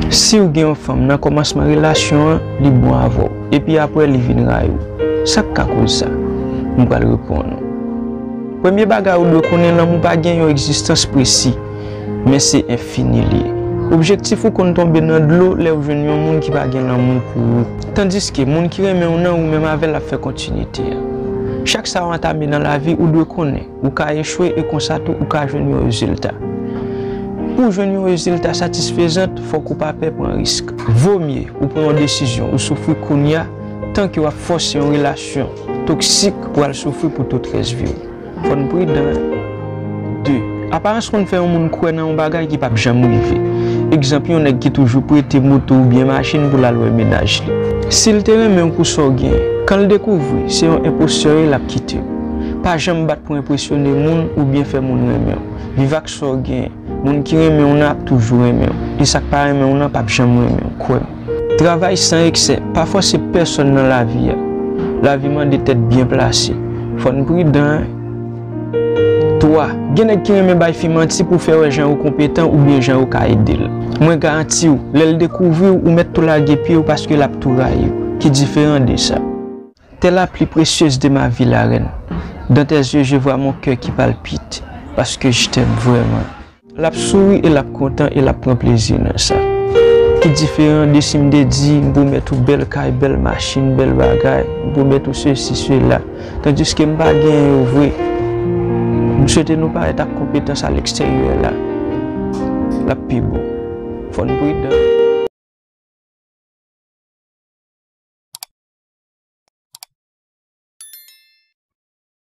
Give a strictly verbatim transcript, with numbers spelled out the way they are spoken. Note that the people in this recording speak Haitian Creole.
Si w gen yon fanm nan kòmansman relasyon an, li bon avè w, epi apre li vin rayi w. Sa k ka koz sa? M pral reponn ou. Premye bagay ou dwe konnen, lanmou pa gen yon egzistans presi, men se enfini li ye. Objektif ou konn tonbe nan dlo lè w jwenn yon moun ki pa gen lanmou pou ou. Tandiske moun ki renmen w nan, ou menm avè l ap fè kontinite a. Chak sa w antame nan lavi, ou dwe konnen ou ka echwe e konsa tou ou ka jwenn yon rezilta. Pou w jwenn yon rezilta satisfezan, fòk ou pa pè pran risk. Vomye ou pran yon desizyon, ou soufri kounye a, tanke w ap fòse yon relasyon toksik pou al soufri pou tout rès vi w. Fò n pridan. De, aparans konn fè yon moun kwè nan yon bagay ki p ap janm rive. Egzanp, yon nèg ki toujou prete moto oubyen machin pou l al wè mennaj li. Si l te renmen w pou sa w genyen, kan l dekouvri se yon enpostè w ye, l ap kite w. Pa janm bat pou enpresyone moun oubyen fè moun renmen w. Viv ak sa w genyen. Moun ki renmen w nan ap toujou renmen w. E sa k pa renmen w nan p ap janm renmen w, kwè m. Travay san eksè, pa fòse pèsonn nan lavi a. Lavi mande tèt byen plase. Fò n pridan. Twa, gen nèg ki renmen bay fi manti pou fè wè jan yo konpetan oubyen jan yo ka ede l. Mwen garanti w, lè l dekouvri w, ou mèt tou lage pye w paske l ap tou rayi w. Ki diferan de sa? T'es la plus précieuse de ma vie, la reine. Dans tes yeux, je vois mon cœur qui palpite, parce que je t'aime vraiment. L ap souri e l ap kontan e l ap pran plezi nan sa. Ki diferan de si m te di, m pwomèt ou bèl kay, bèl machin, bèl bagay, m pwomèt ou sesi, sela. Tandiske m pa genyen yo vre. M swete nou parèt ak konpetans a leksteryè la. L ap pi bon. Fò n pridan.